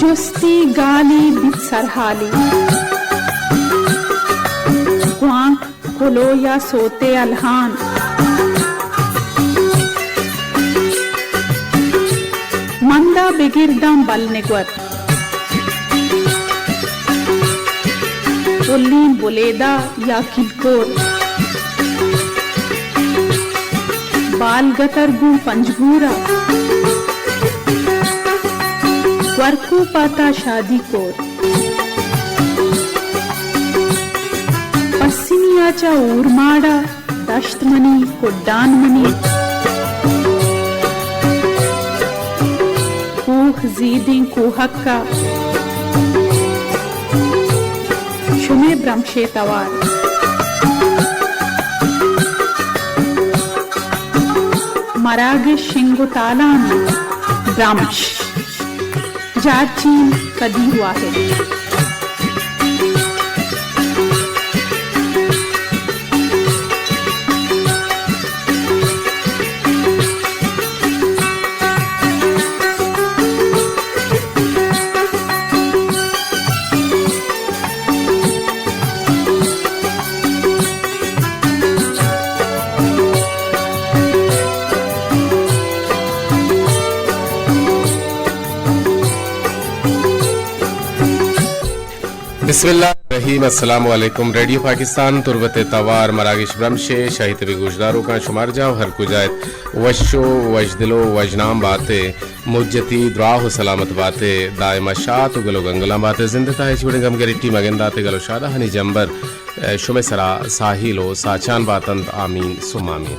جستی گالی بیت سرحالی، گوانک کلو یا سوتے الہان، مندا بگر داں بل نگور، پلین بلیدہ یا کلکور، بال گتر گوں پنجگورا، ورکو پاتا شادی کور۔ پسنی آ چہ اورماڑا دشت منی، کڈان منی، کوہ زیدیں کوہکا، شمے برمشے توار۔ مراگش شنگ و تالان برمش۔ جارچین قدیر واحد۔ بسم اللہ الرحیم، السلام علیکم۔ ریڈیو پاکستان تربت ءِ توار مراگش برمش ءِ شاہی تبی گوشداروکاں، شما ہر جاہ و ہر کجا ات، وش و وشدل و وژنام بات ئے، مجتی دراہ و سلامت بات ئے، دائما شات و گل و گنگلاں بات ئے، زند ءِ تہا ہچ وڑیں گم گریٹی مگندات ئے، گل و شادہانی جمبر، اے، شمئے سرا ساہیل و ساچان باتنت۔ آمین ثم آمین۔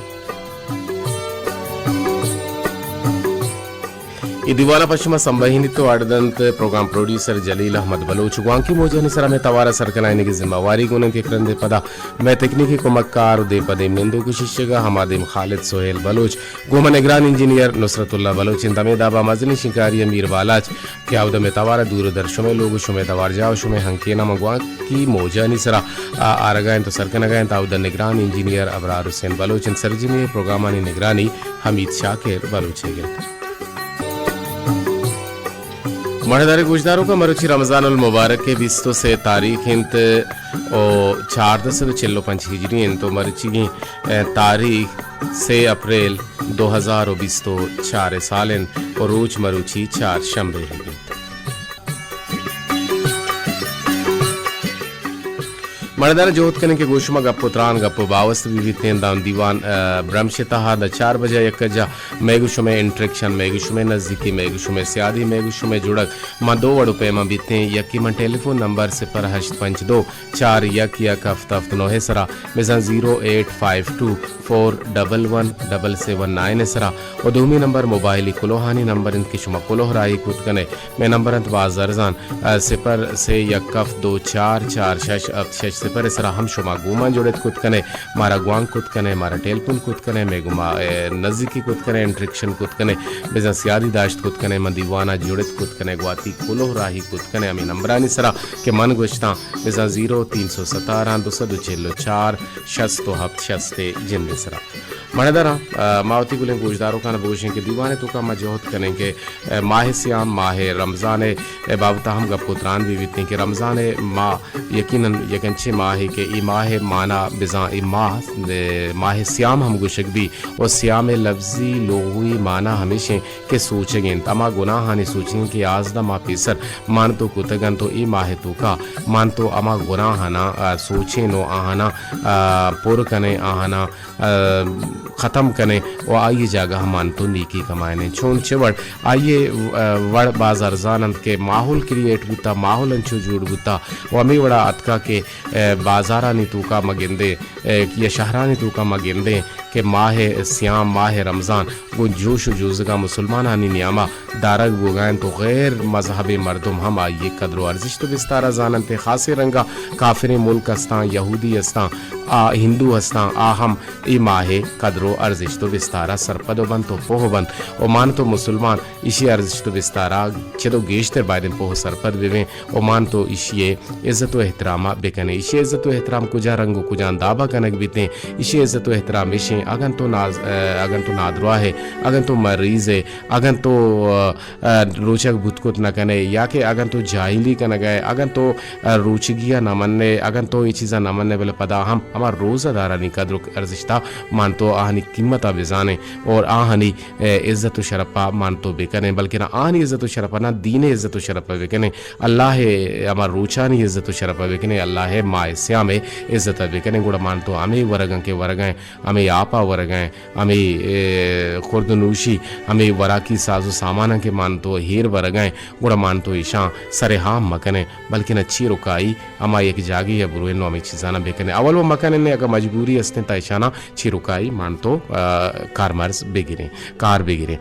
اے دیوان ءَ پہ شما سمبہینیت و اڈ دنت پروگرام پروڈیوسر جلیل احمد بلوچ۔ گوانکی موجانی سرا مئے توار ءَ سر کنائینگ ءِ ذمہ واری گون انت کہ کرندے پدا مئے تکنیکی کمکار و دیم پہ دیم نندوک و شیشگ ءَ ہما دیم خالد سہیل بلوچ۔ گوں ما نگران انجینئر نصرت اللہ بلوچ انت۔ ہمے دابا مزنیں شنکاری ءَ میر بالاچ کہ آ اود ءَ مئے توار ءَ دور و در شمئے لوگ و شمئے توار جاہ و شمئے ہنکیناں ما گوانکی موجانی سرا، آ، آرگا انت و سر کنگا انت۔ آ اود ءَ نگران انجینئر ابرار حسین بلوچ انت۔ سرجمی ءِ پروگرامانی نگرانی حمید شاکر بلوچ ئیگ انت۔ مڑداریں گوشداروکاں، مروچی رمضان المبارک ءِ بیست و سے تاریخ انت و چاردہ سد و چل و پنچ ہجری انت و مرچیگیں، اے، تاریخ سے اپریل دو ہزار و بیست و چار ءِ سال انت و روچ مروچی چار شمبے ئیگ انت۔ مڑدار جہد کنیں کہ گوں شما گپ و تران، گپ و باوست بہ بیتیں داں دیوان، آ، برمش ءِ تہا داں چار بجہ یک جا مئے گوں شمئے انٹریکشن، مئے گوں شمئے نزیکی، مئے گوں شمئے سیادی، مئے گوں شمئے جڑگ ماں دو وڑ و پیما بیتیں۔ یکی من ٹیلی فون نمبر صفر ہشت پنچ دو چار یک یک ہفت ہفت نو ءِ سرا، بزاں zero eight five two four double one double seven nine ءِ سرا، و دومی نمبر موبائلی کلوہانی نمبر انت کہ شما کلوہ راہی کت کنے۔ مئے نمبر انت باز ارزان، آ، صفر سے یک ہفت دو چار چار شش ہفت شش صفر ءِ سرا ہم شما گوں ما جڑت کت کنے، مارا گوانک کت کنے، مارا ٹیلیفون کت کنے، مئے گوما، اے، نزیکی کت کنے، انٹریکشن کت کنے، بزاں سیادی داشت کت کنے، من دیوانا جڑت کت کنے، گواتی کلوہ راہی کت کنے، ہمے نمبرانی سرا کہ من گوشتاں، بزاں زیرو تین سو ستارہ دو سد و چل و چار شست و ہفت شست ءِ جند ءِ سرا۔ مڑداراں، آ، ما وتی گلیں گوشداروکاں بگوشیں کہ دیوان ءِ توکا ما جہد کنیں کہ، آ، ماہ صیام، ماہ رمضان ءِ، آ، بابت ءَ ہم گپ و تران بہ بیتیں کہ رمضان ءِ ماہ یقیناً یک انچیں ماہے کہ اے ماہ ءِ مانا بزاں اے ماہ، آ، ماہ صیام ہم گوشگ بی و صیام ءِ لفظی لغوی مانا ہمیش انت کہ سوچگ انت۔ ہما گناہانی سوچگ انت کہ یازدہ ماہ پیسر من تو کتگ انت و اے ماہ ءِ توکا من تو ہما گناہاناں، آ، سوچیں و آہاناں، آ، پر کنیں، آہاناں ختم کنیں و آئی جاگہ ءَ من تو نیکی کمائینیں۔ چون چہ وڑ؟ آئی ءِ، آ، وڑ باز ارزان انت کہ ماحول کریئیٹ بوتا، ماحول انچو جوڑ بوتا و ہمے وڑا اتکا کہ، آ، بازارانی توکا ما گندیں، آ، یا شہرانی توکا ما گندیں کہ ماہ صیام، ماہ رمضان گوں جوش و جوزگا مسلمانانی نیاما دارگ بوگا انت و غیر مذہبیں مردم ہم آئی ءِ قدر و ارزشت و بستارا زاننت۔ خاصیں رنگا کافریں ملک استاں، یہودی استاں، آ ہندو استاں، آ ہم اے ماہ ءِ قدر و ارزشت و بستارا سرپد و بنت و پوہ بنت و مان تو مسلمان ایشی ءِ ارزشت و بستارا چد و گیشتر بایدیں پوہ و سرپد ببیں و مان تو ایشی ءِ عزت و احترام ءَ بکنیں۔ ایشی ءِ عزت و احترام کجا رنگ و کجا دابا کنگ بیتیں؟ ایشی ءِ عزت و احترام ایشیں اگن تو ناز-، ء، اگن تو نادراہ ئے، اگن تو مریض ئے، اگن تو، ء، ء، روچگ بوت کت نہ کن ئے، یا کہ اگن تو جاہلی کنگ ء ئے، اگن تو، ء، روچگی ء نہ من ئے، اگن تو اے چیزاں نہ من ئے، بلے پدا ہم ہما روزہ دارانی قدر و ارزشت ء مان تو آہانی قیمت ء بزان ئے اور آہانی، ء، عزت و شرپ ء مان تو بکن ئے، بلکنا آہانی عزت و شرپ ء نہ، دین ء عزت و شرپ ء بکن ئے، اللہ ء ہما روچانی عزت و شرپ ء بکن ئے، اللہ ء ماہ سیام ء عزت ء بکن ئے، گڑا مان تو ہمے ورگاں کہ ورگاں ہمے آپ ء ورگ ء انت، ہمے، اے، خورد و نوشی، ہمے وراکی ساز و ساماناں کہ مان تو ہیر ورگ ء انت، گڑا مان تو ایشاں سر ہام مہ کن ئے، بلکنا چیرکائی ہما یک جاگہے ء بروئے نوں ہمے چیزاناں بہ کن ئے۔ اول و مہ کن ئے، اگاں مجبوری است انت تہ ایشاناں چیرکائی مان تو، آ، کارمرز بگریں، کار بگریں۔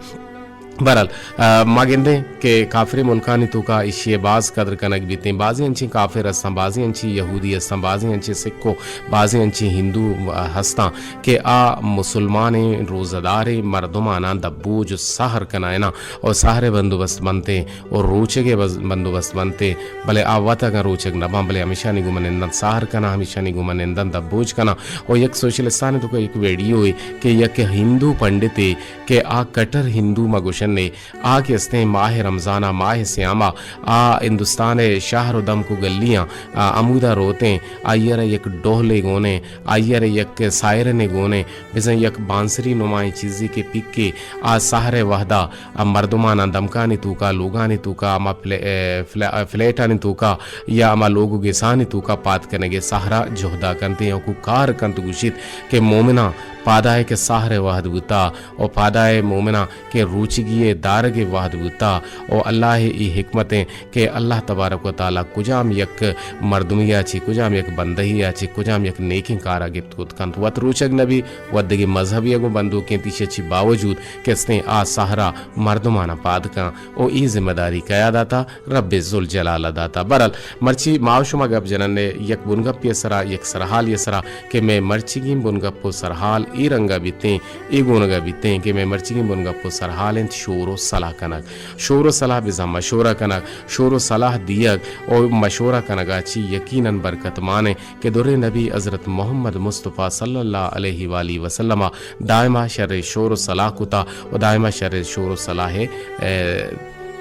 بہرحال، آ، ما گندیں کہ کافریں ملکانی توکا ایشی ء باز قدر کنگ بیتیں۔ بازیں انچیں کافر ہستاں، بازیں انچیں یہودی ہستاں، بازیں انچیں سکھ و بازیں انچیں ہندو، آ، ہستاں کہ آ مسلمانیں روزہ داریں مردماناں دبوج و سحر کنائیناں و سحر ء بندوبست بنتیں و روچگ ء بز-، بندوبست بنتیں، بلے آ وت اگاں روچگ نہ باں، بلے ہمیشانی گوما ننداں سحر کناں، ہمیشانی گوما ننداں دبوج کناں۔ و یک سوشلستانی توکا یک ویڈیوے کہ یک ہندو پنڈتے کہ آ کٹر ہندو ما گوشن ئے، آ کہ استیں ماہ رمضان ء، ماہ سیام ء، آ ہندوستان ء شہر و دمک و گلیاں، آ، ہمودا روتیں، آئی ء را یک ڈہلے گونیں، آئی ء را یک سائرنے گونیں، بزاں یک بانسری نمائیں چیزے کہ پکے آ سحر ء وہدا آ مردماناں دمکانی توکا، لوگانی توکا، ہما پلے-، اے، فلے-، فلیٹانی توکا یا ہما لوگ و گسانی توکا پاد کنگے سحرا جہدا کنتیں، ہکو کار کنت گوشیت کہ مومناں پادائے کہ سحر ء وہد بوتا، و پادائے مومناں کہ روچگی ء دارگ ء وہد بوتا، و اللہ ء اے حکمت انت کہ اللہ تبارک و تعالی کجام یک مردمی ء چہ، کجام یک بندہی ء چہ، کجام یک نیکیں کار ء گپت کت کنت، وت روچگ نہ بی، وت دگہ مذہبی ء گوں بندوک انت، ایشی ء چہ باوجود کہ استیں آ سحرا مردماناں پاد کن، و اے ذمہ داری کیا داتا؟ رب ذوالجلال ء داتا۔ بہرحال، مرچی ما و شما گپ جنن ء یک بنگپے ء سرا، یک سرحالے ء سرا کہ مئے مرچیگیں بنگپ و سرحال اے رنگ ء بیتیں، اے گونگ ء بیتیں کہ مئے مرچیگیں بنگپ و سرحال انت شور و صلاح کنگ۔ شور و صلاح بزاں مشورہ کنگ، شور و صلاح دیگ و مشورہ کنگ ء چی یقیناً برکت مان انت کہ دریں نبی حضرت محمد مصطفی صلی اللہ علیہ وآلہ وسلم ء دائما شر شور و صلاح کتا و دائما شر شور و صلاح ء، اے،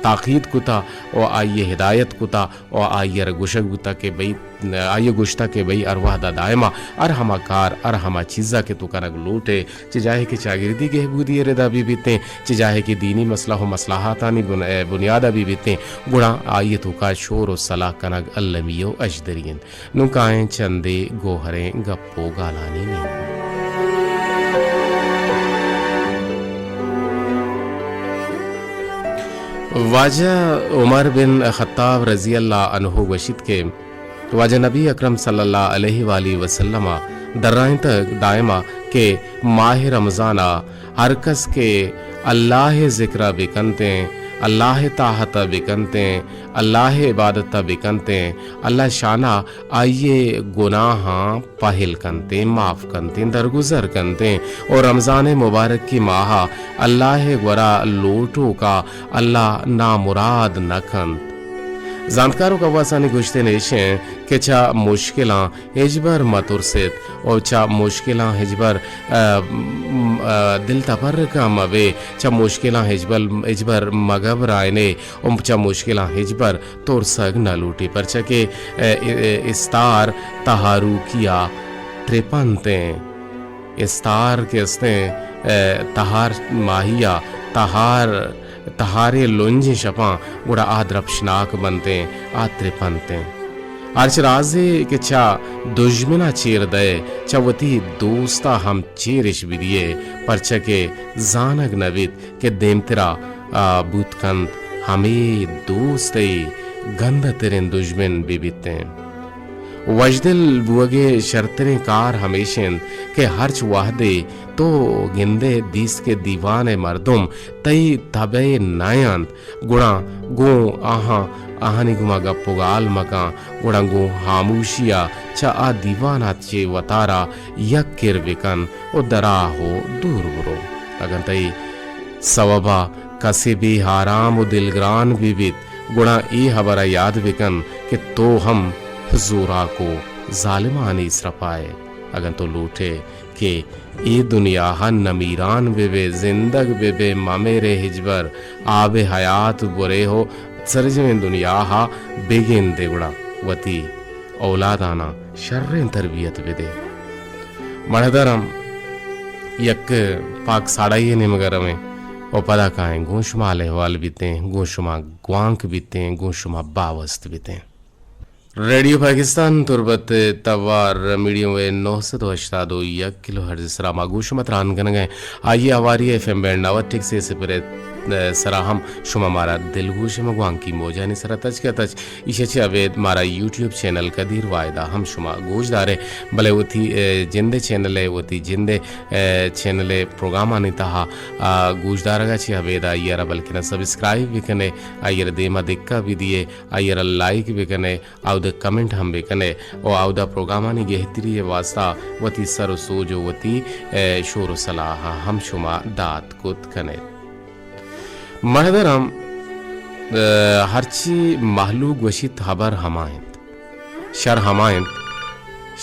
تاکید کتا و آئی ء ہدایت کتا و آئی ء را گوشگ بوتا کہ بھئی، آئی ء گوشتا کہ بھئی ہر وہدا دائما ہر ہما کار، ہر ہما چیزا کہ تو کنگ لوٹ ئے، چہ جاہے کہ چاگردی گہبودی ء ردا بہ بیتیں، چہ جاہے کہ دینی مسئلہ و مصلحاتانی بن-، اے، بنیادا بہ بیتیں، گڑا آئی ء توکا شور و صلاح کنگ المی و اژدری انت۔ نوں کائیں چندے گوہریں گپ و گالانی نیمگ ء۔ واجہ عمر بن خطاب رضی اللہ عنہ گوشیت کہ واجہ نبی اکرم صلی اللہ علیہ وآلہ وسلم ء درائینتگ دائما کہ ماہ رمضان ء ہر کس کہ اللہ ء ذکر ء بکنتیں، اللہ ء طاعت ء بکنتیں، اللہ ء عبادت ء بکنتیں، اللہ شان ء آئی ء گناہاں پہل کنتیں، معاف کنتیں، درگزر کنتیں، و رمضان ء مبارکی ماہ ء اللہ ء گورا لوٹوکا اللہ نامراد نہ کنت۔ زانتکار و کواسانی گوشتن ایش انت کہ چہ مشکلاں ہچبر مہ ترسیت و چہ مشکلاں ہچبر، ء، م-، ء، دل تپرکا مہ بے، چہ مشکلاں ہچبر، ہچبر مہ گھبرائینے و چہ مشکلاں ہچبر ترسگ نہ لوٹی، پرچا کہ، ء، ء، استار تہاروکیا ترپنتیں۔ استار کہ استیں، ء، تہار ماہیا تہار، تہارے لنجیں شپاں گڑا آ درپشناک بنتیں، آ ترپنتیں۔ ہرچ رازے کہ چہ دژمنا چیر دئے، چہ وتی دوستا ہم چیرش بدیئے، پرچا کہ زانگ نہ بیت کہ دیمترا، آ، بوت کنت، ہمے دوست ء گندہ تریں دژمن بہ بیتیں۔ وژدل بوگ ء شرتریں کار ہمیش انت کہ ہرچ وہدے تو گندئے دیست کہ دیوان ء مردم تئی تب ء نہ انت، گڑا گوں آہاں، آہانی گوما گپ و گال مکن، گڑا گوں ہاموشی ء چہ آ دیوان ء چہ وتارا یک کر بکن و دراہ و دور برو۔ اگن تئی سوبا کسے بے آرام و دلگران بہ بیت، گڑا اے ہبرا یاد بکن کہ تو ہم زوراک و ظالمانی سرپا ئے۔ اگن تو لوٹئے کہ اے دنیا ءَ نمیران بہ بئے، زندگ بہ بئے، مہ مرئے ہچبر، آب حیات برئے ءُ سرجمیں دنیا ءَ بہ گندئے، گڑا وتی اولاداناں شریں تربیت بدئے۔ مڑدر ہم یک پاک ساڑائی ءِ نیمگ ءَ رویں ءُ پدا کائیں گوں شما حال احوال بیتیں، گوں شما گوانک بیتیں، گوں شما باوست بیتیں۔ ریڈیو پاکستان تربت ءِ توار میڈیم ویو نو سد ءُ ہشتاد ءُ یک کلو ہرٹز ءِ سرا ما گوں شما تران کنگ ءَ ایں۔ آئی ءِ ہواری ایف ایم بینڈ نود ٹک سے صفر ءِ سرا ہم شما مارا دلگوش ءُ گوانکی موجانی سرا تچک ءَ تچک۔ ایشی ءَ چہ ابید مارا یوٹیوب چینل قدیر واحد ءَ ہم شما گوش دارئے، بلے وتی، اے، جند ءِ چینل ءَ، وتی جند ءِ، اے، چینل ءِ پروگرامانی تہا، آ، گوش دارگ ءَ چہ ابید آئی ءَ را بلکنا سبسکرائب بکنئے، آئی ءَ را دیما دکا بدیئے، آئی ءَ را لائک بکنئے، اود ءَ کمنٹ ہم بکنئے ءُ اود ءَ پروگرامانی گہتری ءِ واستا وتی سر ءُ سوج ءُ وتی، اے، شور ءُ صلاح ہم شما دات کت کنئے۔ مہدرم، اے، ہرچی مہلوک گوشیت ہبر ہما انت، شر ہما انت،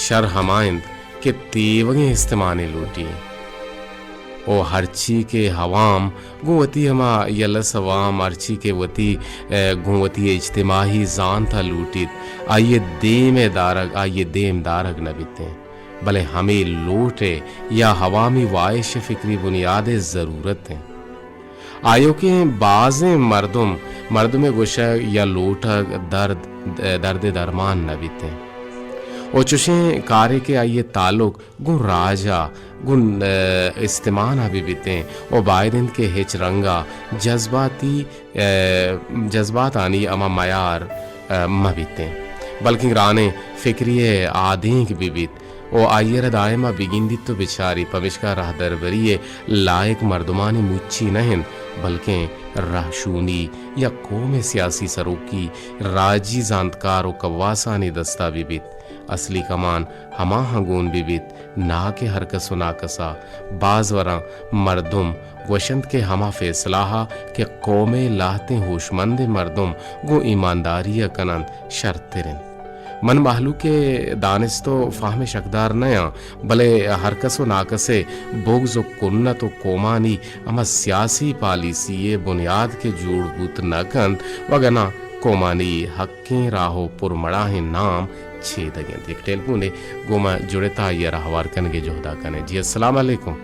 شر ہما انت کہ تیوگیں استمانے لوٹی۔ ءُ ہرچی کہ عوام گوں وتی ہما یلس عوام ہرچی کہ وتی، اے، گوں وتی اجتماعی زانت ءَ لوٹیت، آئی ءِ دیم ءَ دارگ، آئی ءِ دیم دارگ نہ بیتیں، بلے ہمے لوٹ ءِ یا عوامی واہش ءِ فکری بنیاد ءِ ضرورت انت۔ آیوکیں بازیں مردم، مردم ءِ گوشگ یا لوٹگ درد، درد ءِ درمان نہ بیتیں۔ ءُ چوشیں کارے کہ آئی ءِ تعلق گوں راج ءَ، گوں، اے، استمان ءَ بہ بیتیں ءُ باید انت کہ ہچ رنگ ءَ جذباتی، اے، جذباتانی ہما میار، اے، مہ بیتیں، بلکیں گرانیں فکری ءِ آدینک بہ بیت ءُ آئی ءَ را دائم ءَ بگندیت ءُ بچاریت، پمیشکا راہدربری ءِ لائق مردمانی مچی نہ انت، بلکیں رہشونی یا قوم ءِ سیاسی سروکی، راجی زانتکار ءُ کواسانی دست ءَ بہ بیت۔ اصلی کمان ہماہاں گون بہ بیت، نا کہ ہرکس ءُ ناکس ءَ۔ باز وراں مردم گوشنت کہ ہما فیصلہ ءَ کہ قوم ءِ لہتیں ہوشمندیں مردم گوں ایمانداری ءَ کننت، شرتر انت۔ من مہلوک ءِ دانست ءُ فہم ءِ شکدار نہ آں، بلے ہرکس ءُ ناکس ءِ بغض ءُ کنت ءُ قومانی ہما سیاسی پالیسی ءِ بنیاد کہ جوڑ بوت نہ کنت، وگنا قومانی حق کیں راہ ءُ پرمڑاہیں نام چیدگ انت۔ یک ٹیلیفونے گوں ما جڑت ءُ آئی ءَ را ہوار کنگ ءِ جہد ءَ کنیں۔ جی، السلام علیکم۔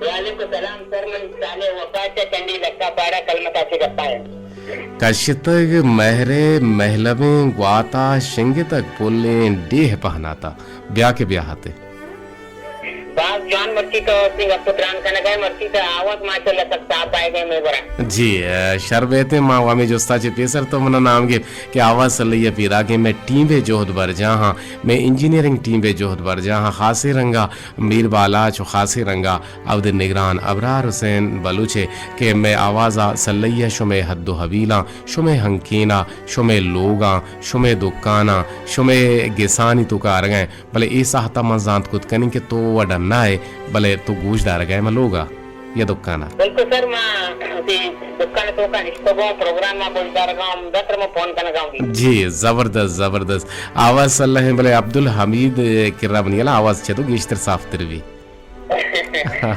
وعلیکم السلام سر، من صالح وفا چہ چنڈی لکا پاڑا کلمتا چہ گپا آں۔ کشتگ مہر ءِ مہلبیں گواتا، شنگتگ پلیں ڈیہہ پہناتا، بیا کہ بیا ہتے۔ باز جوان، مرچی تو اسی گپ ءُ تران کنگ ءَ ئے، مرچی تو آواز ماشاءاللہ سک صاف آئیگ ءَ مئے گورا۔ جی، اے، شر بیتیں، ما ہمے جستا چہ پیسر تو منا نام گپت کہ آواز سلئی ءَ پیداکیں، مئے ٹیم ءِ جہد برجاہ آں، مئے انجینئرنگ ٹیم ءِ جہد برجاہ آں، خاصیں رنگا میر بالاچ ءُ خاصیں رنگا اود ءِ نگران ابرار حسین بلوچ ءِ کہ مئے آواز ءَ سلئی ءَ شمئے حد ءُ حویلاں، شمئے ہنکیناں، شمئے لوگاں، شمئے دکاناں، شمئے گسانی توکا آرگ ءَ ایں۔ بلے اے ساہت ءَ من زانت کت کنیں کہ تو وڈا نہ ئے، بلے تو گوش دارگ ءَ ئے ماں لوگ ءَ یا دکان ءَ۔ بالکل سر، ما وتی دکان ءِ توکا نشتگوں، پروگرام ما گوش دارگ ءَ آں، ہمدا ترا ما فون کنگ ءَ آں۔ جی، زبردست، زبردست۔ آواز سلہ ایں، بلے عبدالحمید ءِ کرا منی ہیال ءَ آواز چدو گیشتر صاف تر بی۔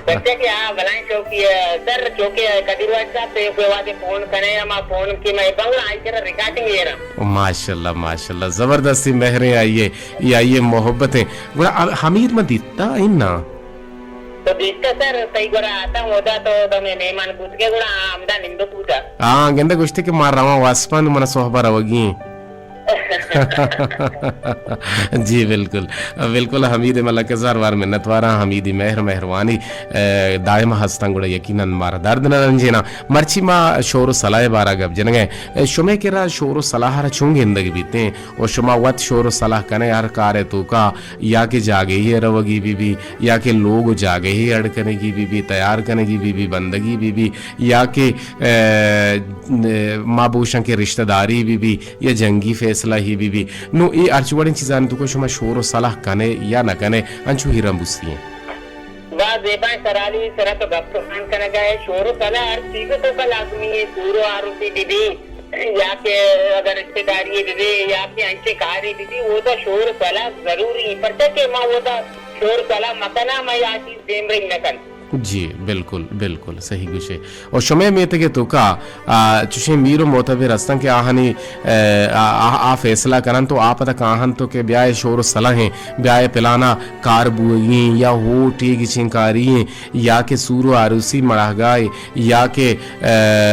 پرچا کہ آ بلائیں شوقی ءَ سر، چوکہ قدیر واجہ صاحب تو کوئی وہدے فون کنے، ہما فون کہ مئے بنگلہ آئی کرا ریکارڈنگ ایراں۔ ماشاءاللہ، ماشاءاللہ، زبردستیں مہریں آئی ءِ، اے آئی ءِ محبتیں۔ گڑا ا-، حمید من دیتا انا۔ تو دیتا سر، تئی گڑا آتا اودا تو دمے مہمان بوتگے گڑا آ ہمدا نندوک بوتا۔ ہاں، گندے گوشتے کہ ما رواں واسپاں، منا سہبا روگی ایں۔ جی بالکل، بالکل حمید ملک ءِ ہزار وار منتواراں، حمیدی مہر مہروانی، اے، دائم ہستاں، گڑا یقیناً مارا درد نہ رنجیناں۔ مرچی ما شور ءُ صلاح ءِ بارا گپ جنگ ءَ ایں۔ اے، شمے کرا شور ءُ صلاح ءَ را چون گندگ بیتیں؟ ءُ شما وت شور ءُ صلاح کنے ہر کار ءِ توکا، یا کہ جاگہے ءَ روگی بہ بی، یا کہ لوگ ءُ جاگہے اڈ کنگی بہ بی، تیار کنگی بہ بی، بندگی بہ بی، یا کہ، اے، ما بوشاں کہ رشتہ داری بہ بی، یا جنگی فیصلہ ہی بہ بی۔ نوں اے ہرچ وڑیں چیزانی توکا شما شور ءُ صلاح کنے یا نہ کنے، انچو ہیران بوستی ایں۔ باز زیبائیں سرالی سرا تو گپ تران کنگا ئے، شور ءُ صلاح ہر چیز ءِ توکا لازمی ایں، سور ءُ آروسی بہ بی، یا کہ اگر رشتہ داری بہ بی، یا کہ انچیں کارے بہ بی، اودا شور ءُ صلاح ضروری ایں، پرچا کہ ما اودا شور سلاہ مکناں، ما یا چیز دیمرئی نہ کنت۔ جی، بالکل، بالکل صحیح گوشے۔ اور شمے میتگے توکا، آ، چوشیں میر و معتبر ہستن کہ آہانی، آ، آ، آ، آ فیصلہ کنن تو آ پدا کاہن تو کہ بیائے شور و سلاہیں، بیائے پلانا کار بوئگی یا ہو ٹیگ چنکاری ہیں یا کہ سور و عروسی مڑاہگائے یا کہ، آ،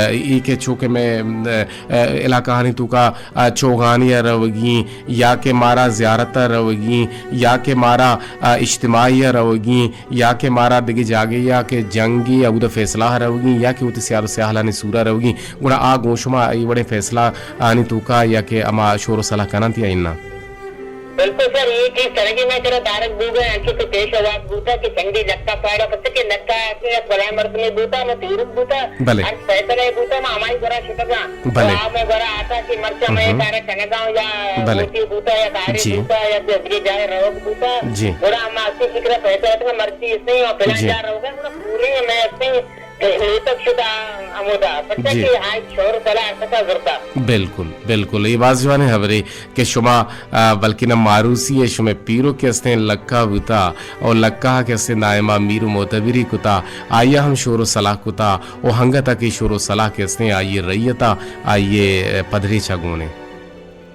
ای کہ چونکہ میں، آ، آ، علاقہ ہانی توکا، آ، چوغانی ء روگی یا کہ مارا زیارت ء روگی یا کہ مارا، آ، اجتماعی ء روگی یا کہ مارا دگہ جاگہے یا کہ جنگے یا اود ء فیصلہ ء روگی یا کہ وتی سیال و سیاہلانی سور ء روگی، گڑا آ گوں شما اے وڑیں فیصلہ آنی توکا یا کہ ہما شور و سلاہ کننت یا اناں؟ بالکل سر، اے چیز سرگی میں ترا دارگ بوگا، انچو کہ پیش آواز بوتا کہ چنگی لکا پاڑا، پتہ کہ لکا کہ یک بلائیں مردمے بوتا، ہمے پیرک بوتا، بلے۔ ہر فیصلہ بوتا، ما ہمائی گورا شتگاں۔ بلے۔ تو آ مئے گورا آتا کہ مرچاں مئے ہم۔ کارا کنگاں یا بلے۔ وتی بوتا یا کارے جی۔ بوتا یا دگہ جاہے روگ بوتا۔ جی۔ گڑا ہم آسی فکر پیدا اتنا مرچی اس نے اور پلان جی۔ جا روگا، گڑا پورے میں اس نے میتگ شتا ہمودا۔ پتہ جی۔ کہ آئی شور سلاہ ارتکا زرتا۔ بالکل، بالکل۔ اے باز جوانیں ہبرے کہ شما، آ، بلکن ہم ماروسی ہے، شمے پیرو کہ استیں لکا بوتا اور لکا کہ استیں دائما میر و معتبری کتا، آیا ہم شور و سلاہ کتا۔ و ہنگت ء کہ شور و سلاہ کہ استیں آئی ء رعیت ء آئی ء پدریچ ء گون انت۔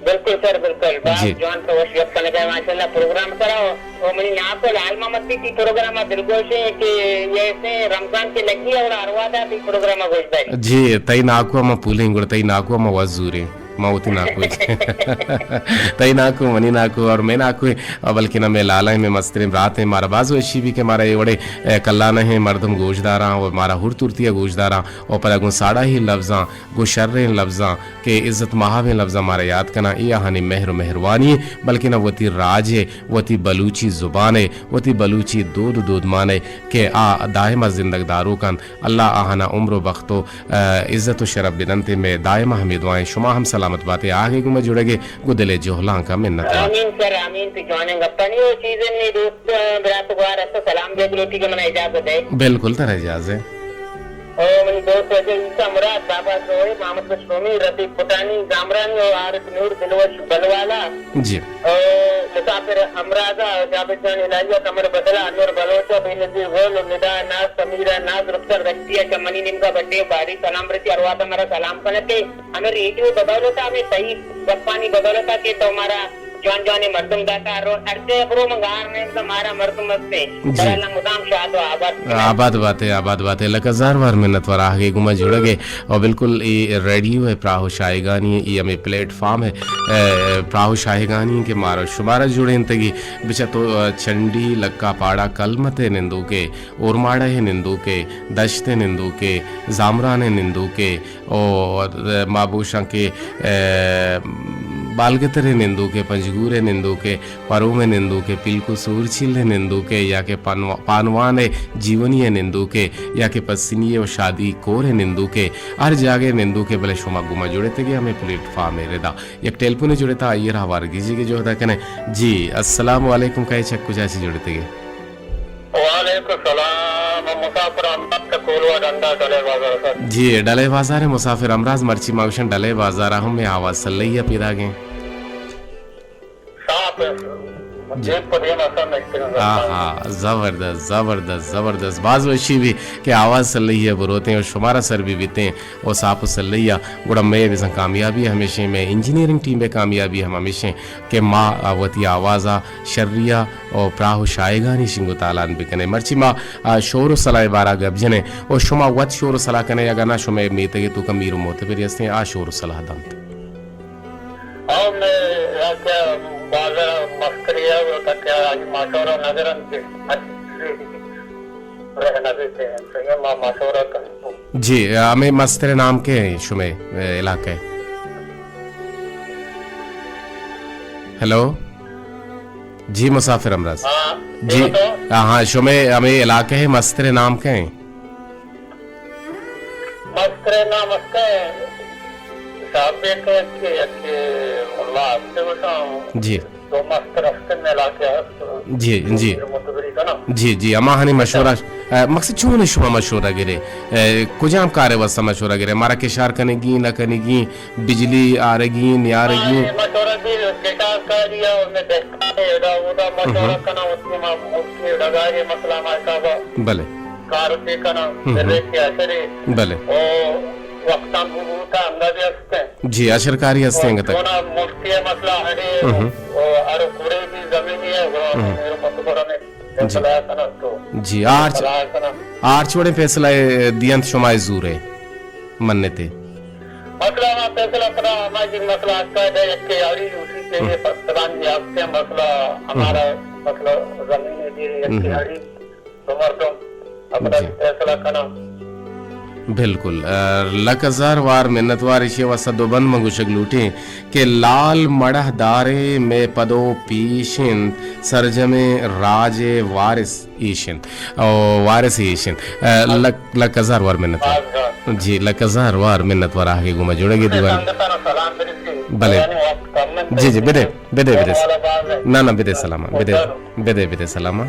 بالکل سر، بالکل۔ باز جی۔ جوان تو وش گپ کنگ ء ماشاءاللہ پروگرام سرا۔ و منی ناکو لال محمد بھی تی پروگرام ء دلگوش ہیں کہ یہ سے رمضان کے لگی ہے اور ہر وعدہ تی پروگرام ء گوش داری۔ جی، تئی ناکو ء ما پولیں گڑ تئی ناکو ء ما وزوریں۔ ما وتی ناکو۔ تئی ناکو، منی ناکو اور مئے ناکو، بلکن ہمے لالا ہیں، مئے مستریں برات ہیں، مارا باز وشی بھی کہ مارا اے وڑے، اے، کلانہ ہیں مردم گوش داراں اور مارا ہر ترتیا گوش داراں اور پدا گوں ساڑاہی لفظاں، گوں شریں لفظاں کہ عزت مہابیں لفظاں مارا یاد کناں، اے آہانی مہر و مہروانی ہیں، بلکن وتی راج ہے، وتی بلوچی زبان ہے، وتی بلوچی دود و دودمان ہے کہ آ دائما زندگ داروک انت۔ اللہ آہانا عمر و بخت و، آ، عزت و شرف بدنت۔ مئے دائما ہمے دعائیں۔ شما ہم سلامت باتے، آہگے گوں مئے جڑگے گوں دلے جہلانکا منت وار۔ آمین سر، آمین۔ تو جوانیں گپانی و چیزیں منی دوست، آ، برات گوار است سلام دے گلوٹی کہ منا اجازت دے۔ بالکل ترا اجازت ہے۔ او منی دوست واجہ عیسیٰ مراد، بابا سوہیل، محمد بخش رومی، رفیق پٹانی، زامرانی و عارف نور دلوش بلوالا۔ جی۔ او مسافر ہمراز ء جاوید جان الہی ء کمر بدل ء انور بلوچ ء بے نظیر گل و ندا ناز سمیر ء ناز رخسار دشتی ء چہ منی نیمگ ء بڈے و بھاری سلام رسی۔ ہر وہد ء مارا سلام کنت ء ہمے ریڈیو ء بدولت ء ہمے تئی گپانی بدولت ء کہ تو مارا جوان جوانیں مردم داتا۔ ہر رو-، ہر جاہ برو من گار نیم تو مارا مردم ہستے۔ جی۔ سر اللہ مدام شاد و آباد کنت۔ آباد باتے، آباد باتے۔ لکہ ہزار وار منت وار آہگے گوں ما جڑگ ء۔ او بالکل اے ریڈیو ہے، پراہ و شاہگانی ہے، اے ہمے پلیٹ فارم ہے، اے، پراہ و شاہگانی کہ مارا شمارا جوڑینتگی۔ بچا تو، اے، چنڈی لکا پاڑا کلمت ہے نندوکے، اورماڑہ ہے نندوکے، دشت ہے نندوکے، زامران ہے نندوکے، او، اے، ما بوشاں کہ، اے، بالگتر ہے نندوکے، پنجگور ہے نندوکے، پروم ء نندوک ء، پیلکو سورچیل ء نندوک ء، یا کہ پانوا-، پانوان ء جیونی ء نندوک ء، یا کہ پسنی ء و شادی کور ء نندوک ء، ہر جاگہ ء نندوک ء، بلے شما گما جڑتگ ئے ہمے پلیٹ فارم ء ردا۔ یک ٹیلیفونے جڑتا، آئی ء را ہوار گیجگ ء جہد ء کنیں۔ جی، السلام علیکم، کئے چک کجا چہ جڑتگ ئے؟ وعلیکم السلام، مسافر ہمراز چہ کولواہ ڈنڈا ڈلے بازار ء۔ جی، ڈلے بازار ء مسافر ہمراز، مرچی ما گوشن ڈلے بازار ء ہم مئے آواز سلئی ء پیداگیں۔ صاف ہے۔ جی۔ دیم پہ دیم اثر نشتگ۔ آہا، زبردست، زبردست، زبردست۔ باز وشی بی کہ آواز سلئی ہے بروتیں اور شمارا سر بی بیتیں اور صاف و سلئی ہے۔ گڑا مئے بزن کامیابی ہمیشیں، مئے انجینئرنگ ٹیم بے کامیابی ہم ہمیشیں کہ ما وتی آوازا شریا اور پراہ و شایگانی شنگ و تالان بکنیں۔ مرچی ما، آ، شور و سلاہ بارا گپ جنیں اور شما وت شور و سلاہ کنیں، اگاں نہ شمئے میتگے توکا میر و معتبری ہستیں، آ شور و سلاہ دنت۔ او مئے یک بازار مسترے ء تک آئی ماشورہ نظر انت کہ ہر چیزے رہ نہ بیت انت، ما ماشورہ کنیں۔ جی، ہمے مستر نام کے ہیں شمے، اے، علاقہ ہے؟ ہیلو؟ جی، مسافر امراض۔ ہاں، جی، ہاں، ہاں، شمے ہمے علاقہ ہے مستر نام کے ہیں؟ مستر نام است ہے، صاحب بیت کہ یک ملا است وتا۔ جی۔ دو مستر است ملا کے است۔ جی، جی۔ میر متبری کا نا۔ جی، جی، ہما ہنی مشورہ، اے، مقصد چون شما مشورہ گرے؟ اے، کجام کار واسطہ مشورہ گرے؟ مارا کشار کنگی، نہ کنگی، بجلی آرگی، نیارگی؟ ہاں، مشورہ بھی کشاکاری ءَ، مئے دہکان ءَ ادا اودا مشورہ کناں، وتی ما ملکی ڈگار ءِ مسئلہ ما حساب ءَ بلے۔ کار تے کناں، ہم، ہم۔ بلے کہ اشرے بلے۔ او وقتاں بوتا اندازے ہستیں۔ جی، اشرکاری ہستیں انگت۔ چونا ملکی مسئلہ اڑے، ہم، ہم۔ او اڑ کوڑے بھی زمینی ہے، گڑا ہم۔ میرے پتو گڑا میں جی۔ فیصلہ کناں تو جی، آرچ، فیصلہ کناں۔ آرچ وڑیں فیصلہ دینت شما زورے منتے۔ مسئلہ ما فیصلہ کناں، ہما جی مسئلہ اٹکا دے، یک کے آڑی اسی کے لیے پاکستان جی آپ کے مسئلہ، ہمارا مسئلہ زمین ہے جی، یک کے آڑی تو مردم اپنا جی۔ فیصلہ کناں۔ بالکل۔ ء، لک ہزار وار منتوار، ایشی ء واستہ دو بند من گوشگ لوٹیں کہ لال مڑہ داریں مئے پدو پیش انت، سرجمیں راج ء وارث ایش انت۔ او وارث ایش انت۔ ء، لک، لک ہزار وار منتوار۔ جی، لک ہزار وار منتوار آہگے گوما جوڑگے دیوان۔ بلے۔ جی، جی، بدے، بدے، بدے۔ نہ، نہ، بدے سلام، بدے، بدے، بدے سلام۔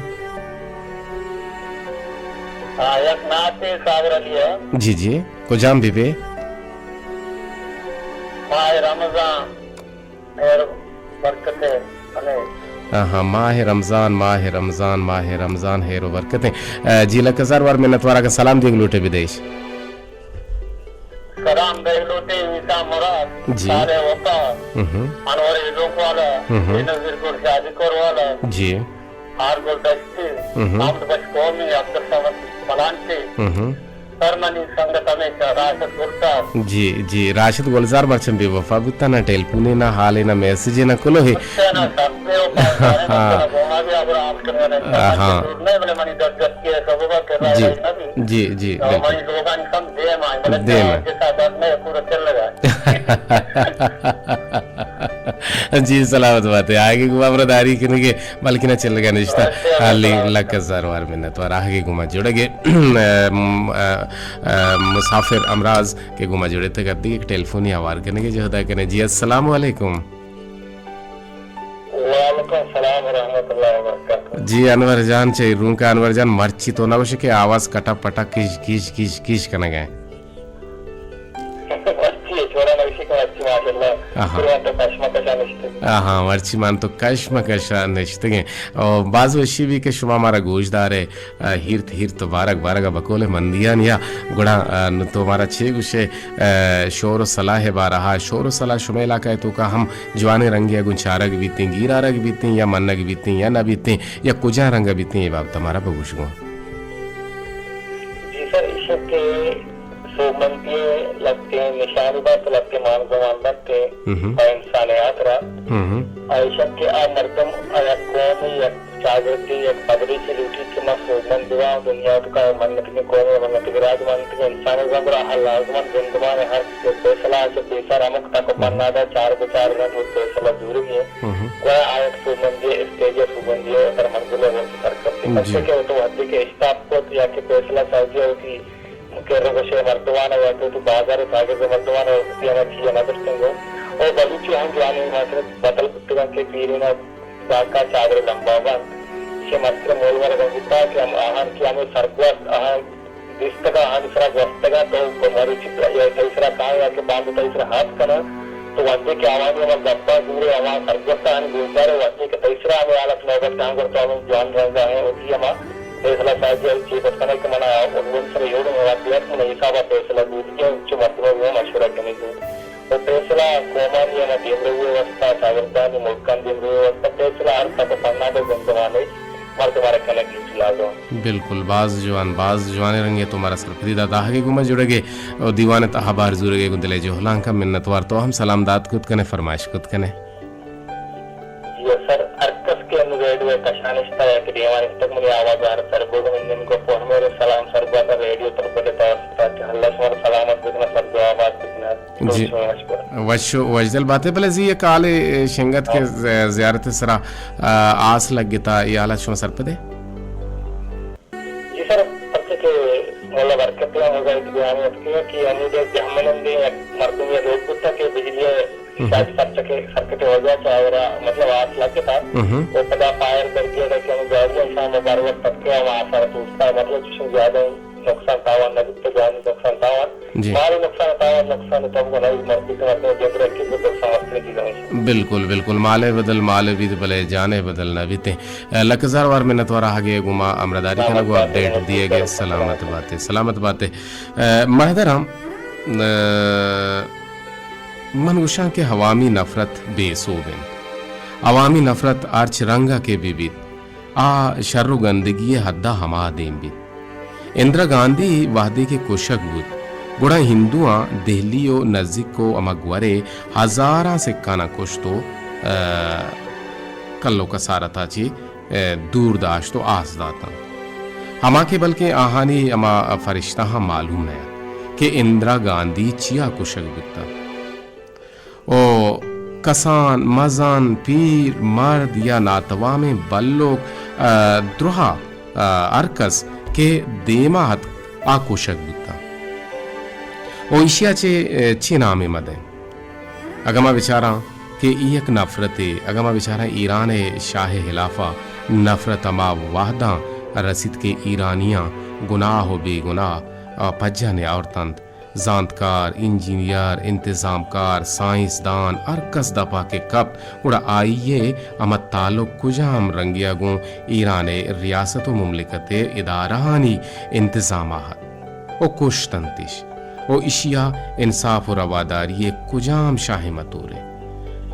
ہاں، یک ناتے صابر علی ہے۔ جی، جی، کجام بی بے؟ ماہ رمضان، ہیر برکت ہے، ہمیں۔ ہاں، ہاں، ماہ رمضان، ماہ رمضان، ماہ رمضان، ہیر و برکتیں۔ آ، جی، لک ہزار وار منتوار، اگاں سلام دیگ لوٹے بدیش۔ سلام دیگ لوٹے عیسیٰ مراد، جی۔ صالح وفا، ہم۔ انور ایزوک والا، ہم۔ بینظیر گل شادی کور والا۔ جی۔ آر گل دشتی، ہم۔ محمد بخش قومی، عبدالصمد ملانچی، ہم۔ سر منی سنگت ہمیشہ راشد گلزار۔ جی، جی، راشد گلزار مرچن بے وفا بوتا، نہ ٹیلیفونے، نہ حالے، نہ میسجے، نہ کلوہے۔ اچھا، نہ سب بے وفا، ہاں۔ نہ گوما بھی ابر آپ کرنے والے، ہاں۔ دور نہیں بلے منی دس دس کے سبب ہے کہ جی۔ نہ بھی۔ جی، جی، تو بالکل۔ منی لوگان کم دیم آئے، بلے دیم آئے۔ جیسا درد نہیں پورا چل لگا۔ جی، سلامت بات ہے۔ آگے گوا برا داری کنگے، بلکہ نہ چلگا نشتا۔ علی لک ہزار وار منت وار آگے گما جڑگے۔ ام، ا، ا، مسافر امراض کے گما جڑے تک ادی ایک ٹیلیفونی آوار کنگے جہدا کنے۔ جی، السلام علیکم۔ وعلیکم السلام ورحمۃ اللہ وبرکاتہ۔ جی، انور جان چے رونکا انور جان مرچی تو نہ وشے کہ آواز کٹا پٹا کش کش کش کش کنگے۔ مرچی ہے، چھوڑا نوشی کہ مرچی ماشاءاللہ۔ آہا۔ پورا تو کشمکشا نشتگیں۔ آہا، مرچی مان تو کشمکشا نشتگیں۔ او باز وشی بھی کہ شما مارا گوش دارے، آ، ہیرت ہیرت بارگ بارگ بکول مندیان یا گڑا، آ، نو تو مارا چے گوشے، آ، شور و صلاح بارہا، شور و صلاح شمے علاقہ توکا ہم جوانیں رنگے گوں چارگ بیتیں، گیرارگ بیتیں یا منگ بیتیں یا نہ بیتیں یا کجا رنگ بیتیں، اے بابت مارا بگوش گوں۔ جی سر، ایشک کہ سوبمندی ء لہتیں نشانی بنت، لہتیں مان زمان بنت ہم۔ پہ انسان ء ہاترا۔ ہم۔ آ ایشک کہ آ مردم، آ یک قومے، یک چاگردے، یک پدریچے لوٹیت کہ ما سوبمند بباں، دنیا ء توکا منتگیں قومے، منتگیں راج، منتگیں انسانے بباں، گڑا آ لازماً زندمان ء ہر فیصلہ ء چہ پیسر ہمک تک ء ہم۔ پناد ء چار بچار انت و فیصلہ زورگی انت۔ ہم۔ گڑا آ یک سوبمندی ء اسٹیج ء سوبمندی ء سر منزل ء وقت سر کپیت۔ جی۔ پرچہ کہ او تو وھدے کہ اشتاپ کت یا کہ فیصلہ سازی ء وتی کہ رگش ء مردمان ء یا کہ وتی بازار ء چاگرد ء مردمان ء وتی ہما چیز ء نہ درتنگ ء او بلوچی ہم جوانیں ماترت بتل بوتگاں کہ پیرین ء داکا چادر لمبا بنت۔ ایشی ء مستریں مول ورگ ہم بوتا کہ ہم آہان کہ ہمے سرگوست آہان دیستگاں، آہانی سرا گوستگاں، تو مروچی یا تئی سرا کاں یا کہ باندا تئی سرا ہاتک کناں، تو وھدے کہ آوانی ہما گپاں زورے، ہما سرگوستانی گوشدارے، وھدے کہ تئی سرا ہمے حالت نوبت کاں، گڑا تو ہمے جوان رنگا ہیں، وتی ہما فیصلہ سازی ء چے بس کنئے کہ منا عنوان سر ء جوڑ ء وھدے ات، من حساب ء فیصلہ بوتگیں، چو مردم ء مشورہ کنگی۔ و فیصلہ قومانی ہما دیمروی ء واسطہ، چاگردانی ملکانی دیمروی ء واسطہ فیصلہ ہر تک ء پناد ء زندمان ء مردم ء را کنگی لازم۔ بالکل، باز جوان، باز جوانیں رنگے تو مارا سرپدی دات۔ آہگے گوما جڑگے و دیوان ء تہا بار زورگے گوں دل ء جہلانکاں منتوار۔ تو ہم سلام دات کت کنے، فرمائش کت کنے۔ جی سر، ہر کس کہ انو ریڈیو ء کشا نشتہ یا کہ دیما نشتگ، منی آواز ء ہر سر بوگ، من نمگو پہ ہمے سلام سر بوات ریڈیو تربت ء توسط ء کہ اللہ شمارا سلامت بکنا، سر دعا آباد بکنا۔ جی۔ شما وش بات۔ وش، وشدل بات ئے، بلے زی یک حالے شنگت کہ ہاں۔ ز-، زیارت سرا، آ، آس لگتا، اے حالات شما سرپدے؟ جی سر، پرچہ کہ مولا برکت ء ہمودا یک بیانے اتکگ کہ ہمودا جہمنندیں یک مردمے لوگ بوتا کہ بجلی ء ہم۔ شارٹ سرچک-، سرکٹ ء وجہ چہ آئرا مطلب آس لگتا۔ ہم۔ و پدا فائر بریگیڈ ء کہ ہم گاڑی ء شام ء بر وقت اتکے ہم آس ء توستا، مطلب چشیں زیادہ نقصان تاوان نہ بوتا، جانی نقصان تاوان۔ جی۔ مال نقصان، تاوان نقصان، تم کو نہیں مرتی تو اپنے جبر کی تو سمجھتے کی نہیں۔ بالکل، بالکل۔ مال بدل مال بیت، بلے جان بدل نہ بیت۔ اے، لک ہزار وار منتوار آہگے گوما امرداری کنگ و اپڈیٹ دیے گے۔ سلامت باتے، سلامت باتے۔ اے، مہدرم، اے، من گوشاں کہ عوامی نفرت بے سوب انت۔ عوامی نفرت ہرچ رنگ ء کہ بہ بیت، آ شر و گندگی ء حد ء ہما دیم بیت۔ اندرا گاندھی وہدے کہ کشگ بوت، گڑا ہندواں دہلی و نزیک و ہما گورے ہزاراں سکاناں کشت و، ء، کل و کسارتا چہ، ء، دور داشت و آس داتاں۔ ہما کہ بلکیں آہانی ہما فرشتہاں معلوم نہ ات کہ اندرا گاندھی چیا کشگ بوتگ۔ و کسان، مزن، پیر، مرد یا ناتوامیں بلوک، ء، درہا، ء، ہر کس کہ دیما اتک، آ کشگ بوتاں۔ و ایشیا چہ، ء، چے نامے مدیں؟ اگاں ما بچاراں کہ ای یک نفرتے، اگاں ما بچاراں ایران ء شاہ ء ہلافا نفرت ہما وہداں رسیت کہ ایرانیاں گناہ و بے گناہ، ء، پجا نیاورتنت۔ زانتکار، انجینئر، انتظامکار، سائنسدان، ہر کس دپا کہ کپت، گڑا آئی ء ہما تعلق کجام رنگیا گوں ایران ء ریاست و مملکت ء ادارہانی انتظاما ات و کشتنتش؟ و اشیا انصاف و رواداری ء کجام شاہے متورے؟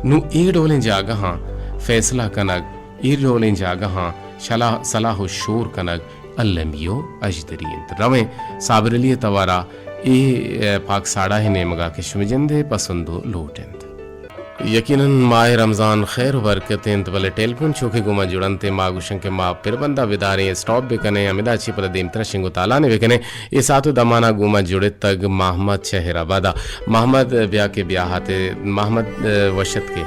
نوں اے ڈولیں جاگہاں فیصلہ کنگ، اے ڈولیں جاگہاں شلا-، صلاح و شور کنگ المی و اژدری انت۔ رویں صابر علی ء توارا اے، ء، پاک ساڑاہ ء نیمگا کہ شمئے جند ء پسند و لوٹ انت۔ یقیناً ماہ رمضان خیر و برکت انت، بلے ٹیلیفون چو کہ گوں ما جڑنت ء ما گوشن کہ ما پر بندا بداریں، اسٹاپ بکنیں، ہمدا چہ پدا دیمترا شنگ و تالان بکنیں۔ اے ساعت و دمانا گوں ما جڑتگ محمد شہر آبادا۔ محمد بیا کہ بیا ہاتے، محمد، ء، وش اتکے۔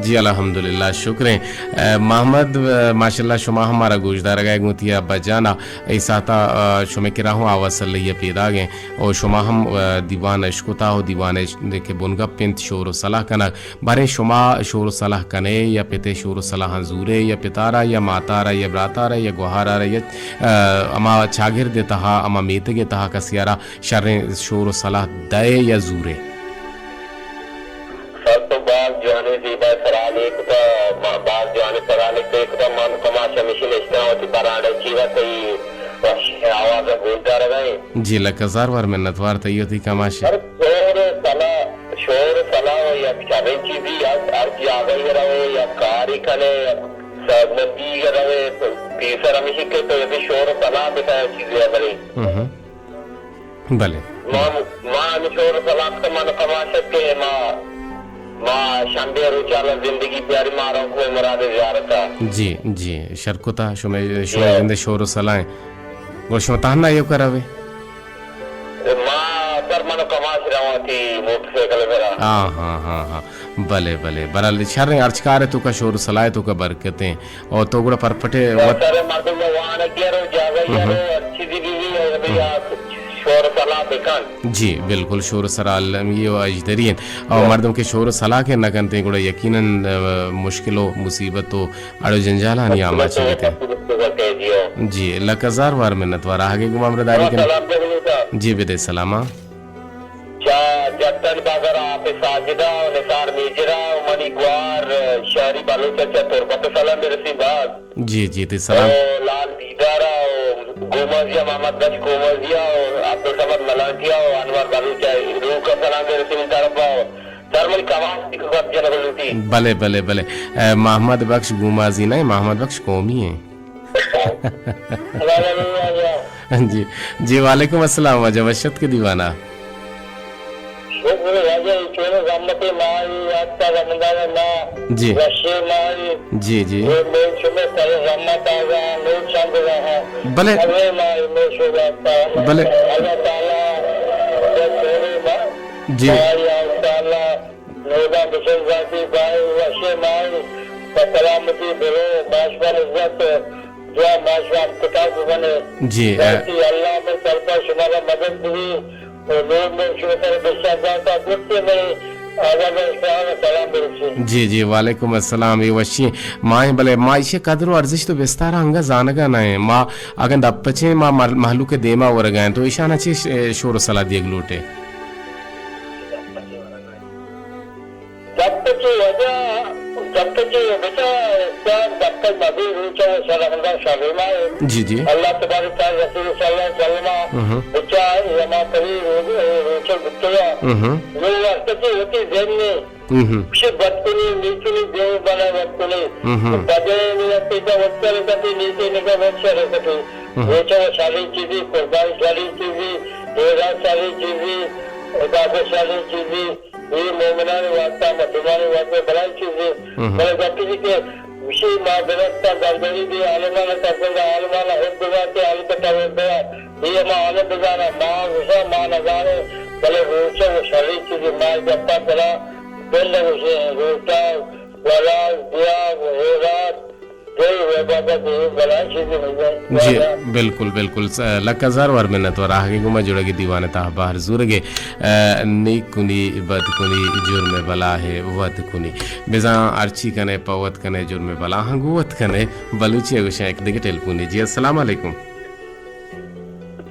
جی الحمدللہ، شکریں۔ اے، محمد، اے، ماشاءاللہ شما ہم مارا گوشدارگا گوں تئی ابا جانا، اے ساعتا، اے، شمے کرا ہوں آواز سلہی پیداگیں، او شما ہم، اے، دیوان اشکتا او دیوان اش-، دے کہ بنگپ انت شور و صلاح کنگ۔ باریں شما شور و صلاح کنے یا پتے شور و صلاحاں زورے یا پتارا یا ماتارا یا براتارا یا گوہارارا یا، اے، ہما چاگرد تہا، ہما میتگ تہا کسیارا شریں شور و صلاح دئے یا زورے؟ سر تو باز جوانیں زیبا سرالے کتا، ما-، باز جوانیں سرالے تو کتا، من کماش ہمیشی نشتہ وتی براڈ چیرا تئی وش آواز گوش دارگا ایں۔ جی لک ہزار وار منت وار تئی وتی کماش۔ سر شور و صلاح، شور و صلاح و یک شریں چیزی، یک ہر جاگہ روے، یک کاری کنے، یک سازمندی روے، پیسر ہمیشی کہ تو یعنی شور و صلاح بتا چیزی بلے۔ ہم۔ بلے۔ ما، ما ہمے شور و سلام تو من کماش ات کہ ما، ما شنبے روچ اللہ زندگی بیاری ما روں کوہ مراد زیارت ء۔ جی، جی، شر کتا شمے، شمے جی۔ جند شور و سلائیں۔ گڑا شما تہنا ایوکا روے؟ ما سر من کماش رواں تی موٹر سائیکل سرا۔ ہاں، ہاں، ہاں، ہاں۔ بلے، بلے۔ برحال شریں ہرچ کار توکا شور و سلائے توکا برکتیں۔ او تو گڑا پرپٹے وت سر مردم وانگی رو جاگہ یا رو ہر چیزی بھی بھی یا شور و سلام بکن۔ جی، بالکل، شور و سلام المی و اجدری انت۔ او مردم کہ شور و سلام کہ نہ کنتے، گڑا یقیناً، آ، مشکل و مصیبت و اڑ و جنجالانی آماچ بیتے۔ جی، لک ہزار وار منت وار۔ آہگے گما امرداری کن۔ جی، بدے سلاما۔ چا جتن بازار آپ ساجدہ و نثار میجرا و منی گوار شہری بلوچ چا تربت سلام برسی باز۔ جی، جی، تئی سلام۔ او لال دیدارا و گومازیا، محمد بخش گومازیا و عبدالصمد ملانٹیا و انور بلوچ ء روک ء سلام برسی من طرفا و سر منی کماش دی کپ جنگ لوٹی۔ بلے، بلے، بلے۔ اے، محمد بخش گومازی نہ، محمد بخش قومی ہیں۔ سلام علیکم واجہ۔ جی، جی، وعلیکم السلام واجہ، وش اتکے دیوانا۔ شکر واجہ، اے چونیں زحمتیں ماہے آتکا رمضان ء ماہ، جی۔ وشیں ماہے۔ جی، جی۔ اے مئے شمئے سر زحمت آگا، مئے چند رہا۔ بلے۔ سریں ماہے مئے شوق آتکا۔ بلے۔ اللہ تعالی، اے چونیں ماہ، جی۔ ماہے آتکا اللہ، نودا بشن ذاتی باہے، وشیں ماہے، پہ سلامتی برو، ماشما عزت، دعا ماشما ہم کتاب بنے۔ جی، اے۔ ذاتی اللہ میں سرپا شمارا مدد بھی، و نور نور شما سر بشار داتا، گپتے مئے آداب و احترام و سلام برسے۔ جی، جی، وعلیکم السلام، اے وشیں۔ ما ایں، بلے ما ایشی قدر و ارزشت و بستار انگا زانگا نہ ایں۔ ما اگن دپ پچیں، ما مر-، مہلوک دیما ورگا ایں، تو ایشانا چے ش-، شور و صلاح دیگ لوٹے؟ دپ پچے وجہ، دپ پچے بچا، دپ پچ مبی روچا و سلام دا شابیما۔ جی، جی۔ اللہ تبارک تعالی رسول صلی اللہ علیہ وسلم ہم۔ بچا، اے ہما پری روز، روچا گتگا۔ ہم۔ نو واسطہ چی ہوتی ذہن میں ہم۔ چی بد کنی، نیکی نی دیو بنا بد کنی۔ ہم۔ بدے نی اتے کا وچ رکھتی، نیکی نی کا وچ رکھتی۔ ہم۔ روچا و ساری چیزی، قربانی ساری چیزی، روزہ ساری چیزی، عبادت ساری چیزی، اے مومنانی واسطہ، مسلمانی واسطہ بلاہیں چیزے۔ ہم۔ بلے گپے کہ گوشی ما درستاں درگری بی عالمانا ترسندا، عالمانا حب بزانتے، علی کتا حب بزان۔ اے ہما عالم بزانا، ما گوشاں ما نزانیں، بلے روچا و شریں چیزے ما گپا ترا دل گوشیں، روچا، ولاز، دیاب، ہیرات، دل و بابا دے بلاہیں چیزے نہیں ہے۔ جی، بالکل، بالکل۔ س-، لکھ ہزار وار منت وار آہگے گوما جڑگے دیوان تہا بہر زورگے۔ ء، نیک کنی، بد کنی، جرم بلاہ وت کنی۔ بزاں ہرچی کنے پہ وت کنے، جرم بلاہاں گوں وت کنے۔ بلوچی ء گوشاں یک دگہ ٹیلیفونے۔ جی، السلام علیکم۔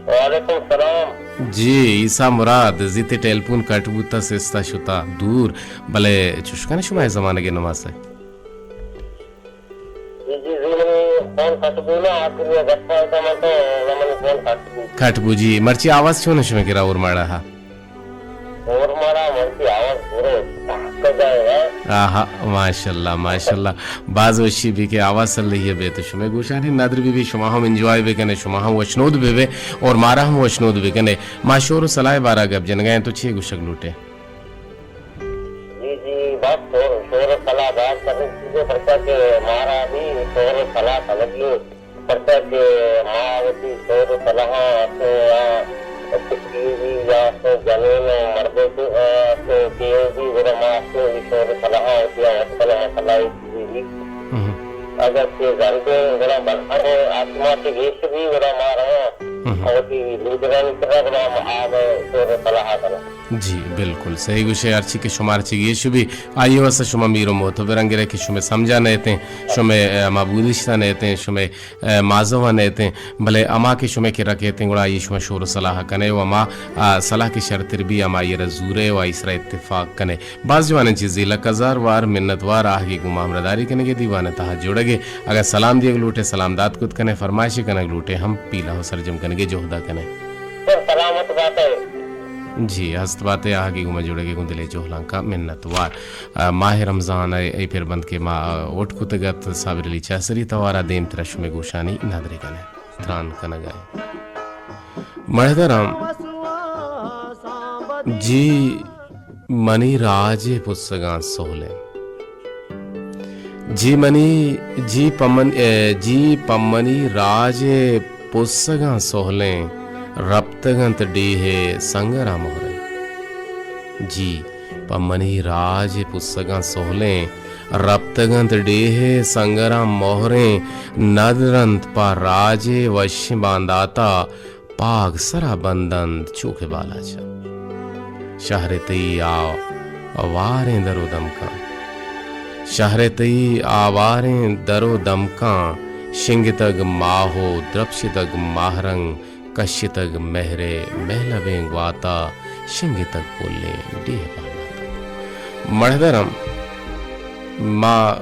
وعلیکم السلام۔ جی، عیسیٰ مراد، زیتے ٹیلیفون کٹ بوتا، سستا شتا دور، بلے چوش کنے شما اے زمانگے نماسے؟ جی، جی، جی، منی فون کٹ بو نا، آخری گپا اتاں من تو، منی فون کٹ بو۔ کٹ بو جی، مرچی آواز چون شمے کرا اور ماڑا ہا؟ اور ماڑا مرچی آواز پورے پاک جائے ہے۔ آہا، ماشاءاللہ، ماشاءاللہ۔ باز وشی بی کہ آواز سلہی بی تو شمے گوشانی ندر بی بی، شما ہم انجوائے بکنے، شما ہم وشنود بی بی اور مارا ہم وشنود بکنے۔ ما شور و صلاح بارا گپ جنگا ہیں تو چی گوشگ لوٹے؟ جی، جی، بس شور، شور و صلاح باز سریں چیزے، پرچا کہ مارا بھی شور و صلاح سمجھی، پرچا کہ ما وتی شور و صلاحاں اتوں یا ٹی وی یا اتوں جنین و مردے تو اتوں ٹی وی بھی گڑا ما اتوں شور و صلاحاں وتی وت کنا مسئلہ اے چیزے بھی۔ ہم۔ اگر کہ زندیں گڑا بلکہ آسمان سے گیش بھی گڑا ما رہا ہم۔ وتی لیڈرانی طرح گڑا ما آب شور و صلاح کنا۔ جی، بالکل صحیح گوشے، ہرچی کہ شما ہرچی گیش بی، آئی واسطہ شما میر و معتبر انگرے کہ شمے سمجھا نہ اتیں، شمے، اے، ہما بودشتا نہ اتیں، شمے، اے، مازوا نہ اتیں، بلے ہما کہ شمے کرا کیتیں، گڑا آئی شما شور و صلاح کنے و ہما، آ، صلاح کہ شرتر بی، ہما آئی را زورے و آئی سرا اتفاق کنے۔ باز جوانیں چیزے، لک ہزار وار منت وار آہگے گوں ما ہمراہداری کنگے، دیوان تہا جوڑگے۔ اگاں سلام دیگ لوٹے، سلام دات کت کنے، فرمائشے کنگ لوٹے، ہم پیلہ و سرجم کنگے جہدا کنے۔ سر سلامت بات ہے۔ جی، ہست بات ہے، آہگے گوں ما جوڑگے گوں دلے جہلانکا منت وار۔ آ، ماہ رمضان ء اے پھر بند کہ ما، آ، اوٹ کتگ ات، صابر علی چاہسری توارا دیم ترا شمے گوشانی ندرے کنے۔ تران کنگ ء۔ مڑدراں جی منی راج ء پسگاں سہلیں۔ جی منی، جی پمن-، اے، جی پمنی راج ء پسگاں سہلیں، رپتگ انت ڈیھ ء سنگراں مہریں۔ جی پمنی راج ء پسگاں سہلیں، رپتگ انت ڈیھ ء سنگراں مہریں، ندر انت پہ راج ء وشیں بانداتا، پاگ سرا بند انت چو کہ بالاچ ء۔ شہر تئی آ-، آواریں در و دمکاں، شہر تئی آواریں در و دمکاں، شنگتگ ماہ و درپشتگ ماہرنگ، کشتگ مہر ء مہلبیں گواتا، شنگتگ پلیں ڈیھ پہناتا۔ مڑدراں ما، آ،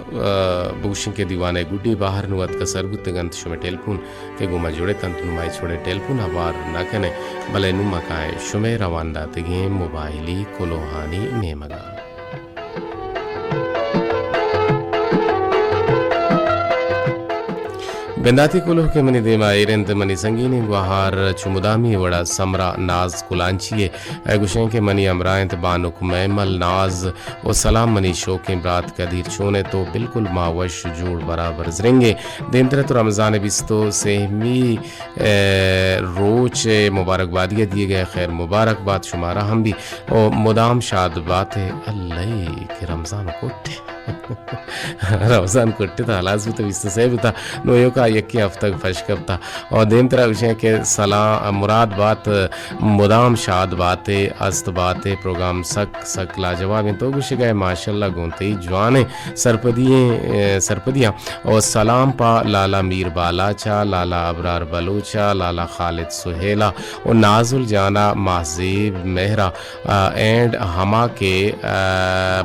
بگوشیں کہ دیوان ء گڈی بہر نوں اتکا سر بوتگ انت، شمئے ٹیلیفون کہ گوں ما جڑت انت، نوں ما ہچ وڑیں ٹیلیفون ء بار نہ کنیں، بلے نوں ما کائیں شمئے روان داتگیں موبائلی کلوہانی نیمگا۔ بنداتی کلوہ کہ منی دیما ایر انت، منی سنگینیں گوہار چو مدامی وڑا سمرا ناز کلانچی ء گوشیں کہ منی ہمراہ انت بانک میمل ناز و سلام منی شوکیں برات قدیر، چون ئے تو؟ بالکل ما وش جوڑ برابر زرنگیں۔ دیمتر تو رمضان بیست و سیمی ء روچ ء مبارکبادی ء دیگ ء خیر مبارک بات شمارا ہم بی و مدام شاد بات ء اللہ ء کہ رمضان کٹ ء۔ رمضان کٹتا، ہلاس بوتا، بیست و سہ بوتا، نو ایوکا یکے ہفتگ پش کپتا۔ اور دیمترا گوشیں کہ سلام مراد بات، مدام شاد باتے، است باتے، پروگرام سک سک لاجواب انت۔ تو گوشگائے ماشاءاللہ گوں تئی جوانیں سرپدی ایں، اے، سرپدیاں۔ اور سلام پا لالا میر بالاچا، لالا ابرار بلوچا، لالا خالد سہیلا اور نازل جانا، ماہزیب مہرا، آ، اینڈ ہما کہ، آ،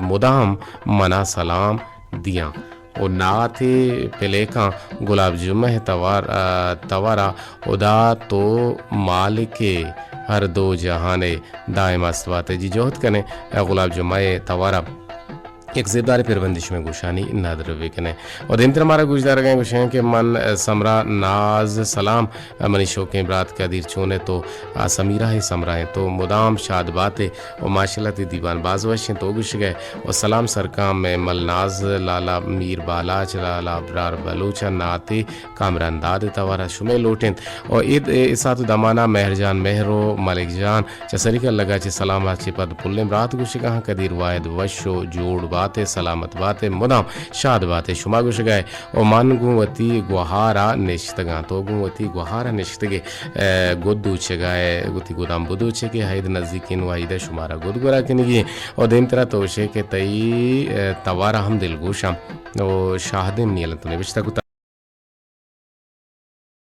مدام منا سلام دیاں۔ و نعت پلیکاں گلاب جمعہ توار، آ، توارا، ادا تو مالک ہر دو جہان دائم است باتے۔ جی جہد کنے، آ، گلاب جمعہ توارا یک زیبدار پربندی شمئے گوشانی ندر بکنیں۔ و دیمتر مارا گوشدارگیں گوشیں کہ من، آ، سمرا ناز سلام، آ، منی شوکیں برات قدیر چون ئے تو، آ، سمیرا ہے سمرا ہیں تو مدام شاد باتے۔ و ماشاءاللہ تئی دیوان باز وش انت، تو گوشگئے۔ و سلام سرکام مئے ملناز، لالا میر بالاچ، لالا ابرار بلوچ ء نعتے کامران داد ء توار ء شمئے لوٹ انت۔ و اے، اے ساعت و دمانا مہر جان مہر و ملک جان چہ سری کلگا چہ سلام ء چہ پد پلیں برات گوشگا ہاں، قدیر واحد وش و جوڑ بات ء سلامت بات ء مدام شاد بات ء شما گوشگا ء۔ و من گوں وتی گوہارا نشتگاں، تو گوں وتی گوہارا نشتگے۔ ء گد دوچگا ء وتی گداں بدوچے کہ ہید نزیکیں و ہید ء شمارا گد گورا کنگی۔ و دیمترا تو گوشے کہ تئی، ء، توار ء ہم دلگوشاں و شاہدیں منی الم تو نبشتہ کتا۔